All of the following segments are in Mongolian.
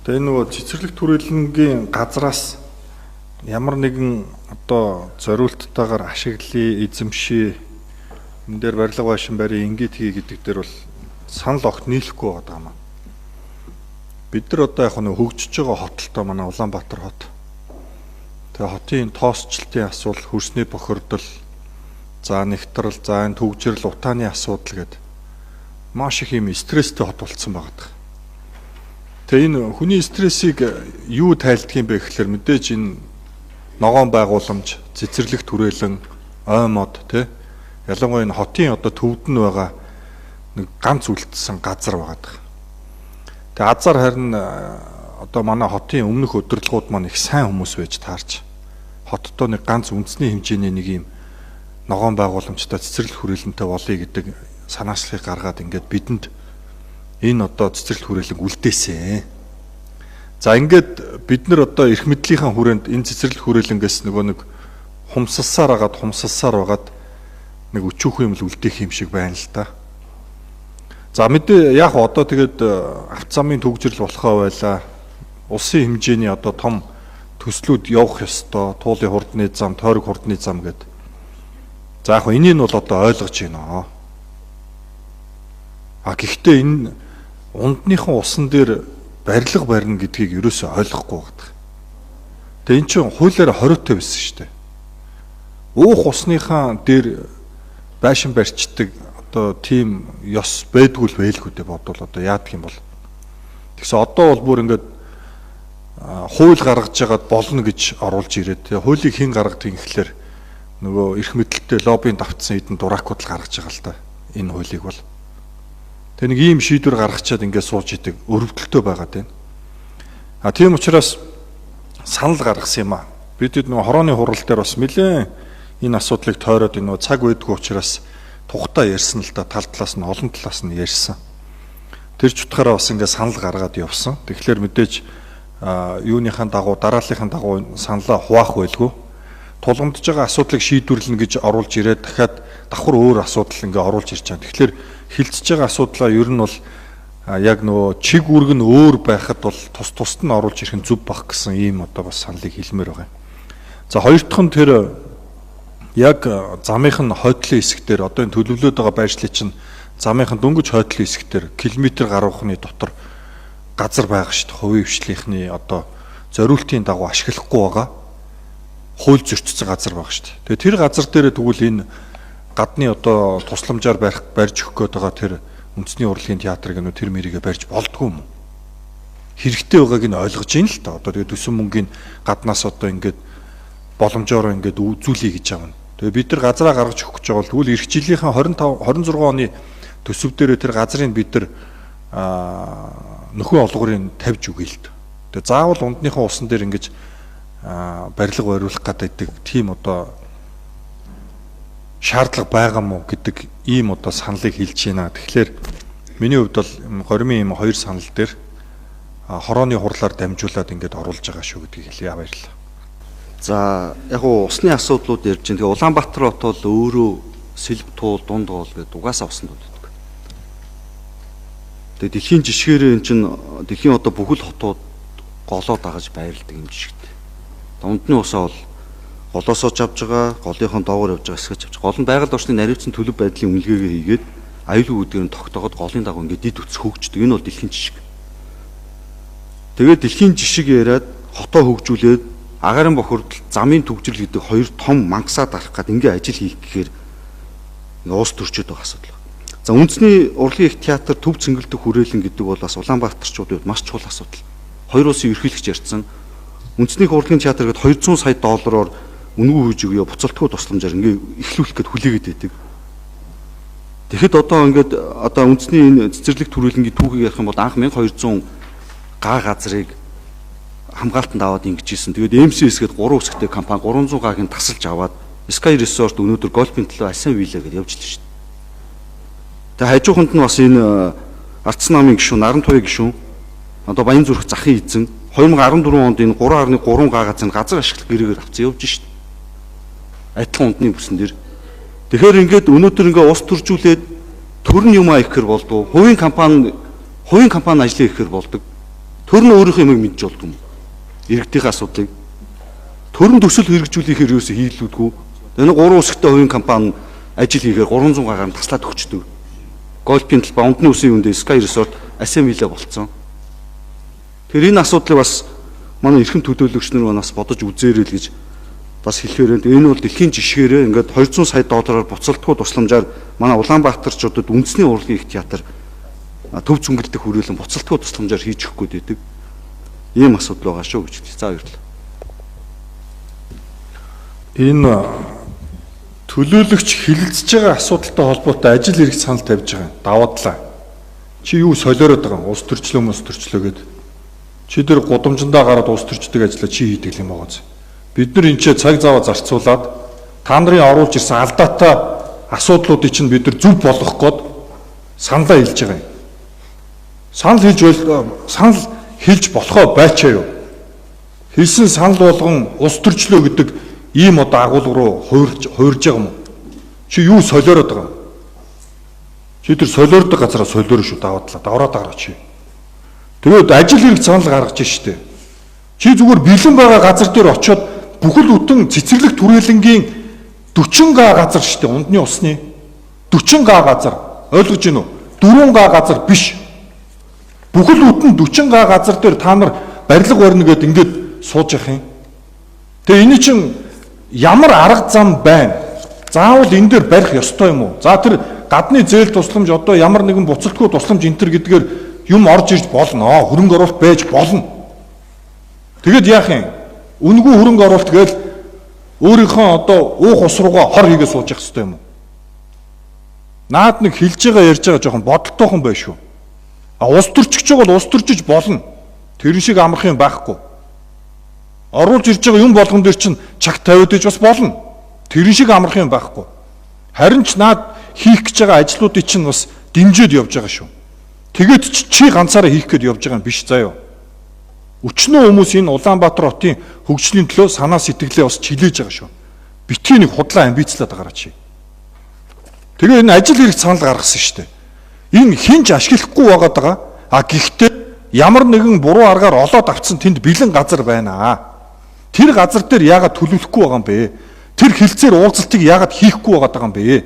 Тэгээ энэ нөгөө цэцэрлэг түрээлэнгийн газраас ямар нэгэн одоо зориулттайгаар ашиглая, эзэмшээ, энэ дээр барилга байшин барья, ингээд хий гэдэг дээр бол санал огт нийлэхгүй байгаа юм. Бид нар одоо яг нэг хөгжиж байгаа хотолтой манай Улаанбаатар хот. Тэгээ хотын тоосчлтын асуудал, хөрсний бохирдол, за нэгтрал, за энэ түгжрэл, утааны асуудал гэдэг маш их юм стресстэй хот болцсон байгаа. Тэгээ энэ хүний стрессийг юу тайлддаг юм бэ гэхлээр мэдээж энэ ногоон байгууламж, цэцэрлэг түрээлэн, ой мод тий ялангуяа энэ хотын одоо төвд нь байгаа нэг ганц үлдсэн газар байгаа. Тэгээ азар харин одоо манай хотын өмнөх удирдлагууд маань их сайн хүмүүс байж таарч хотдоо нэг ганц үндэсний хэмжээний нэг юм ногоон байгууламжтай цэцэрлэг хүрээлэнтэй болъё гэдэг санаачлалыг гаргаад ингээд бидэнд энэ одоо цэцэрлэг хүрээлэн үлдээсэн. За ингээд бид нар одоо эрх мэдлийнхаа хүрээнд энэ цэцэрлэг хүрээлэнгээс нөгөө нэг хумсалсаар агаад нэг өчүүхэн юм л үлдээх юм шиг байна л да. За мэдээ яг одоо тэгээд авто замын түгжрэл болохоо байлаа. Улсын хэмжээний одоо том төслүүд явах ёстой. Туулын хурдны зам, тойрог хурдны зам гэдэг. За яг энийг нь бол одоо ойлгож байна. А гэхдээ энэ ундныхан усан дээр барилга барина гэдгийг ерөөсөй ойлгохгүй байдаг. Тэгээ эн чинь хуулиар хориотой байсан шүү дээ. Уух усныхаа дээр байшин барьчдаг одоо тийм ёс байдгүй л байлгүй дээ бодвол одоо яадаг юм бол. Тэгсэн одоо бол бүр ингээд хууль гаргаж жагаад болно гэж оруулж ирээд тэгээ хуулийг хэн гаргадаг юм гэхлээр нөгөө эрх мэдэлтэй лоббийн давтсан хэдэн дуракууд л гаргаж байгаа л та энэ хуулийг бол. Тэгээ нэг ийм шийдвэр гаргачаад ингээд сууж идэг өрөвдөлтөө байгаад байна. А тийм учраас санал гаргасан юм а. Бид нөгөө хорооны хурал дээр бас нэлээд энэ асуудлыг тойроод энэ нөгөө цаг байдгүй учраас тухтаа ярьсан л да, тал талаас нь олон талаас нь ярьсан. Тэр ч утгаараа бас ингээд санал гаргаад явсан. Тэгэхээр мэдээж юуныхаа дагуу дарааллынхаа дагуу саналаа хуваах байлгүй. Тулгамдж байгаа асуудлыг шийдвэрлэнэ гэж оруулж ирээд дахиад давхар өөр асуудал ингээ оруулж ирж байгаа. Тэгэхээр хилцэж байгаа асуудлаа ер нь бол яг нөгөө чиг үүрэг нь өөр байхад бол тус тусад нь оруулж ирэх нь зөв бах гэсэн ийм одоо бас саналыг хэлмээр байгаа юм. За хоёр дахь нь тэр яг замынх нь хойдлын хэсэг дээр одоо энэ төлөвлөд байгаа байршлыг чинь замынх нь дөнгөж хойдлын хэсэг дээр километр гаруйхны дотор газар байгаа шүү дээ. Хувийн хвшлийнхний одоо зориултын дагуу ашиглахгүй байгаа хууль зөрчсөн газар байгаа шүү дээ. Тэгээ тэр газар дээрээ тэгвэл энэ гадны одоо тусламжаар барьж өгөх гээд байгаа тэр үндэсний урлагийн театрыг нөө тэр мэрийгээ барьж болдгоо юм уу? Хэрэгтэй байгааг нь ойлгож ийн л та. Одоо тэгээ төсөн мөнгөний гаднаас одоо ингээд боломжоор ингээд үзүүлье гэж байгаа юм. Тэгээ бид нар газраа гаргаж өгөх гэж байгаа бол тэгвэл эх жилийнхээ 25 26 оны төсөв дээрээ тэр газрыг бид нар нөхөн олгорыг тавьж өгье л дээ. Тэгээ заавал ундныхаа усан дээр ингэж барилга бариулах гэдэг тийм одоо шаардлага байгаа мó гэдэг ийм одоо саналыг хэлж байна. Тэгэхээр миний хувьд бол горимын ийм хоёр санал дээр хорооны хурлаар дамжуулаад ингээд оруулж байгаа шүү гэдгийг хэлье. Баярлалаа. За яг уу усны асуудлууд ярьж байна. Тэгээ Улаанбаатар хот бол өөрөө сэлб туул дунд гоол гэдэг угаасаа усанд байдаг. Тэгээ дэлхийн жишгээр эн чинь дэлхийн одоо бүхэл хотууд голоо дагаж байрладаг юм жишгтэй. Дундны усаа бол голоосоо ч авч байгаа, голынхон доогоор явж байгаа хэсгэж авч. Гол нь байгаль орчны наривчсан төлөв байдлын үнэлгээгээ хийгээд аюулгүй үүдгээр нь тогтоогод голын дагуу ингээд дид үтс хөгждөг. Энэ бол дэлхийн жишг. Тэгээд дэлхийн жишг яриад хотоо хөгжүүлээд агаарын бохирдол, замын түгжрэл гэдэг хоёр том мангасаа дарах гад ингээ ажил хийх гэхээр ингээ уус төрчөөд байгаа асуудал. За үндэсний урлагийн их театр төв цэнгэлдэх хүрээлэн гэдэг бол бас Улаанбаатарчуудын хувьд маш чухал асуудал. Хоёр улсын ерөнхийлөгч ярьсан. Үндэсний урлагийн театр гэдэг 200 сая доллараар үнэгүй хүйж өгөө буцалтгүй тусламжаар ингээ эхлүүлэх гээд хүлээгээд байдаг. Тэгэхэд одоо ингээд одоо үндэсний энэ цэцэрлэг түрээлэнгийн түүхийг ярих юм бол анх 1200 га газрыг хамгаалтанд аваад ингэж ийсэн. Тэгээд MCS гээд 3 хэсэгтэй компани 300 гааг нь тасалж аваад Sky Resort өнөөдөр голфын төлөө Асан Вилла гэдээ явж л шүү дээ. Тэгээ хажууханд нь бас энэ Ардсан намын гишүүн, Наран туяа гишүүн одоо Баян зүрх захын эзэн 2014 онд энэ 3.3 га газрыг газар ашиглах гэрээгээр авсан явж шүү дээ. Адилхан ундны бүсэн дээр. Тэгэхээр ингээд өнөөдөр ингээ ус төржүүлээд төрн юм аа ихээр болдгоо. Хувийн компани ажлын ихээр болдог. Төр нь өөрийнхөө юмыг мэдж болдгүй юм. Иргэдийн асуудлыг төр нь төсөл хэрэгжүүлэхээр юусе хийлүүдгүй. Энэ 3 үсгтэй хувийн компани ажил хийхээр 300 гаруй таслаад өгчдөг. Гольфийн талбай, Ундны үсгийн юунд Sky Resort Assembly болцсон. Тэр энэ асуудлыг бас манай эрхэм төлөөлөгч нар бас бодож үзээрэй л гэж бас хэлэхээр байна. Энэ бол дэлхийн жишгээрээ ингээд 200 сая доллараар буцалтгүй тусламжаар манай Улаанбаатарчуудад үндэсний урлагийн их театр төв цүнгэлдэх хүрээлэн буцалтгүй тусламжаар хийж өгөх гээд байдаг. Ийм асуудал байгаа шүү гэж хэлье. За баярлалаа. Энэ төлөөлөгч хилэлцэж байгаа асуудалтай холбоотой ажил хэрэг санал тавьж байгаа. Даваадлаа. Чи юу солиороод байгаа юм? Улс төрчлөө мөс төрчлөө гэд. Чи тэр гудамжиндаа гараад улс төрчдөг ажлаа чи хийдэг юм байгаа. Бид нар энэ ч цаг зав зарцуулаад та нарын оруулж ирсэн алдаатай асуудлуудыг чинь бид нар зөв болгох гээд саналаа хэлж байгаа юм. Санал хэлж болохоо байчаа юу. Хэлсэн санал болгон улс төрчлөө гэдэг ийм одоо агуулга руу хуурж байгаа юм уу? Чи юу солиороод байгаа юм? Чи тэр солиордог газараа солиороо шүү, даваадлаа. Давраад агараа чи. Тэгээд ажил хэрэг санал гаргаж штэ. Чи зүгээр бэлэн байгаа газар дээр очиод бүхэл бүтэн цэцэрлэг түрээлэнгийн 40 га газар штэ, ундны усны 40 га газар. Ойлгож гин үү? 4 га газар биш. Бүхэл бүтэн 40 га газар дээр та нар барилга барина гэд ингээд сууж явах юм. Тэгээ энэ чинь ямар арга зам байна? Заавал энэ дээр барих ёстой юм уу? За тэр гадны зээл тусламж одоо ямар нэгэн буцалтгүй тусламж энэ төр гэдгээр юм орж ирж болно. Хөрөнгө оруулалт байж болно. Тэгэд яах юм? Үнэгүй хөрөнгө оруулалт гээл өөрийнхөө одоо уух ус руугаа хор хийгээ сууж явах ёстой юм уу? Наад нэг хэлж байгаа ярьж байгаа жоохон бодолтойхон байх шүү. А улс төрчгч бол улс төрчиж болно. Тэрэн шиг амарх юм байхгүй. Оруулж ирж байгаа юм болгон дээр чинь чаг тавиад иж бас болно. Тэрэн шиг амарх юм байхгүй. Харин ч наад хийх гэж байгаа ажлуудыг чинь бас дэмжиж явж байгаа шүү. Тэгээд чи ганцаараа хийх гээд явж байгаа юм биш заяа. Өчнөө хүмүүс энэ Улаанбаатар хотын хөгжлийн төлөө санаа сэтгэлээ бас чилээж байгаа шүү. Битгий нэг худлаа амбицлаад байгаараа чи. Тэгээ энэ ажил хэрэг санал гаргасан шүү дээ. Энэ хинж ашиглахгүй байгаад байгаа. А гэхдээ ямар нэгэн буруу аргаар олоод авцсан тэнд бэлэн газар байна. Тэр газар дээр яагаад төлөвлөхгүй байгаа юм бэ? Тэр хилцээр уулзалтыг яагаад хийхгүй байгаа юм бэ?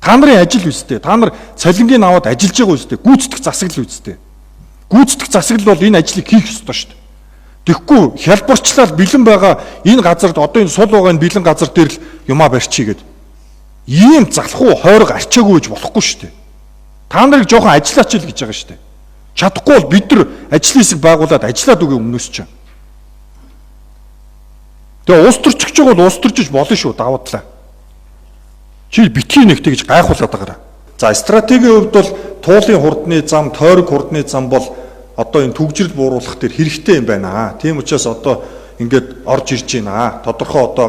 Та нарын ажил үстэй. Та нар цалингийн аваад ажиллаж байгаа үстэй. Гүйцэтгэх засаглал үстэй. Гүйцэтгэх засаглал бол энэ ажлыг хийх ёстой шүү дээ. Тэгэхгүй хялбарчлал бэлэн байгаа энэ газарт одоо энэ сул байгаа энэ бэлэн газар дээр л юмаа барьчих гээд ийм залхуу хойрог арчаагүй гэж болохгүй шүү дээ. Та нарыг жоохон ажиллаач л гэж байгаа шүү дээ. Чадахгүй бол бид нар ажлын хэсэг байгуулад ажиллаад өгөө өмнөөс чинь. Тэгээ улс төрчгч бол улс төрчиж болно шүү, даваадлаа. Чи битгий нэг тэгж гайхуулаад байгаараа. За стратегийн хувьд бол туулын хурдны зам, тойрог хурдны зам бол одоо энэ түгжрэл бууруулах дээр хэрэгтэй юм байна. Тийм учраас одоо ингээд орж ирж байна. Тодорхой одоо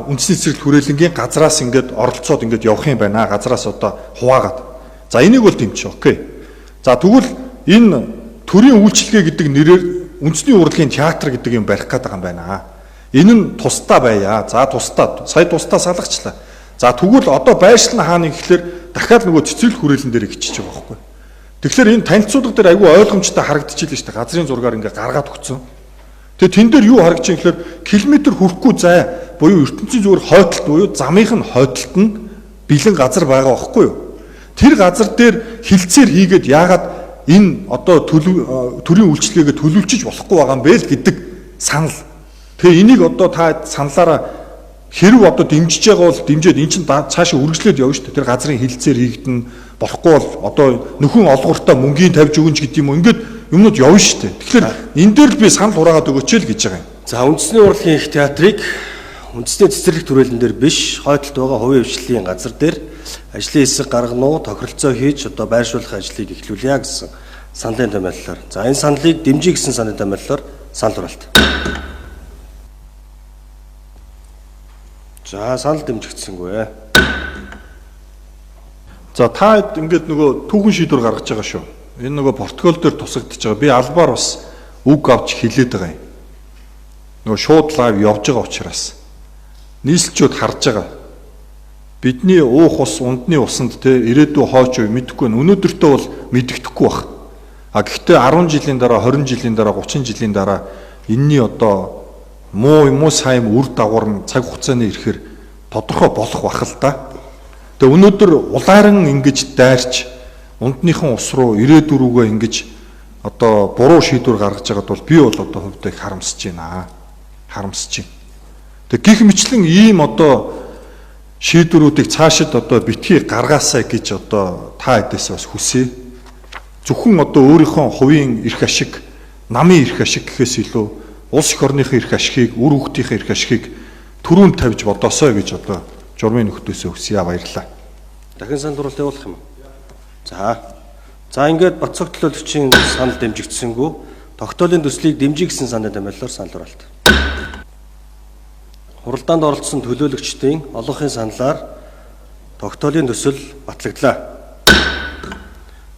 үндэсний цэцэрлэг хүрээлэнгийн газраас ингээд оролцоод ингээд явах юм байна. Газраас одоо хуваагаад. За энийг бол дэмжих. Окей. За тэгвэл энэ төрийн үйлчилгээ гэдэг нэрээр үндэсний урлагийн театр гэдэг юм барих гээд байгаа юм байна. Энэ нь тусдаа байя. За тусдаа. Сая тусдаа салгачлаа. За тэгвэл одоо байршил нь хаана гэхлээр дахиад нөгөө цэцэрлэг хүрээлэн дээр хичиж байгаа байхгүй. Тэгэхээр энэ танилцуулга дээр айгүй ойлгомжтой харагдчихлээ шүү дээ. Газрын зургаар ингээ гаргаад өгсөн. Тэгээ тэн дээр юу харагдчих юм гэхлээр километр хүрэхгүй зай буюу ертөнцийн зүгээр хойдолт буюу замынх нь хойдолт нь бэлэн газар байгаа байхгүй юу? Тэр газар дээр хилцээр хийгээд яагаад энэ одоо төрийн үйлчилгээгээ төлөвлөж болохгүй байгаа юм бэ л гэдэг санал. Тэгээ энийг одоо та саналаараа хэрв одоо дэмжиж байгаа бол дэмжиж эн чинь цаашаа үргэлжлээд явна шүү дээ. Тэр газрын хилцээр хийгдэн болохгүй бол одоо нөхөн олгортой мөнгөний тавьж өгөн ч гэдэг юм уу ингээд юмнууд явна шүү дээ. Тэгэхээр энэ дээр л би санал хураагаад өгөөч л гэж байгаа юм. За үндэсний урлагийн их театрыг үндэсний цэцэрлэг түрээлэн дээр биш хойдолд байгаа хувийн хвшлийн газар дээр ажлын хэсэг гаргана уу тохиролцоо хийж одоо байршуулах ажлыг эхлүүлье гэсэн саналын томьёоллоор. За энэ саналыг дэмжиж гэсэн саналын томьёоллоор санал хураалт. За санал дэмжигдсэнгүй. За та ингээд нөгөө түүхэн шийдвэр гаргаж байгаа шүү. Энэ нөгөө протокол дээр тусагдчихж байгаа. Би албаар бас үг авч хэлээд байгаа юм. Нөгөө шууд лайв явж байгаа учраас нийслэлчүүд харж байгаа. Бидний уух ус, ундны усанд те ирээдүй хойч үе мэдэхгүй байна. Өнөөдөртөө бол мэддэхгүй бах. А гэхдээ 10 жилийн дараа, 20 жилийн дараа, 30 жилийн дараа энэний одоо муу юм уу сайн үр дагавар нь цаг хугацааны ирэхээр тодорхой болох бах л да. Тэгээ өнөөдөр улааран ингэж дайрч ундныхан ус руу ирээдүй рүүгээ ингэж одоо буруу шийдвэр гаргаж байгаад бол би бол одоо хувьдаа их харамсаж байна. Харамсаж байна. Тэгээ гих мэтлэн ийм одоо шийдвэрүүдийг цаашид одоо битгий гаргаасай гэж одоо та хэдээс бас хүсье. Зөвхөн одоо өөрийнхөө хувийн эрх ашиг, намын эрх ашиг гэхээс илүү улс эх орныхын эрх ашигыг, үр хүүхдийнхээ эрх ашигыг түрүүнд тавьж бодоосой гэж одоо журмын нөхдөөсөө хүсье. Баярлалаа. Дахин санал хурлалт явуулах юм уу? За. За ингээд Батцогт төлөөлөгчийн санал дэмжигдсэнгүй тогтоолын төслийг дэмжиж гэсэн саналын томьёолоор санал хураалт. Хуралдаанд оролцсон төлөөлөгчдийн олонхын саналаар тогтоолын төсөл батлагдлаа.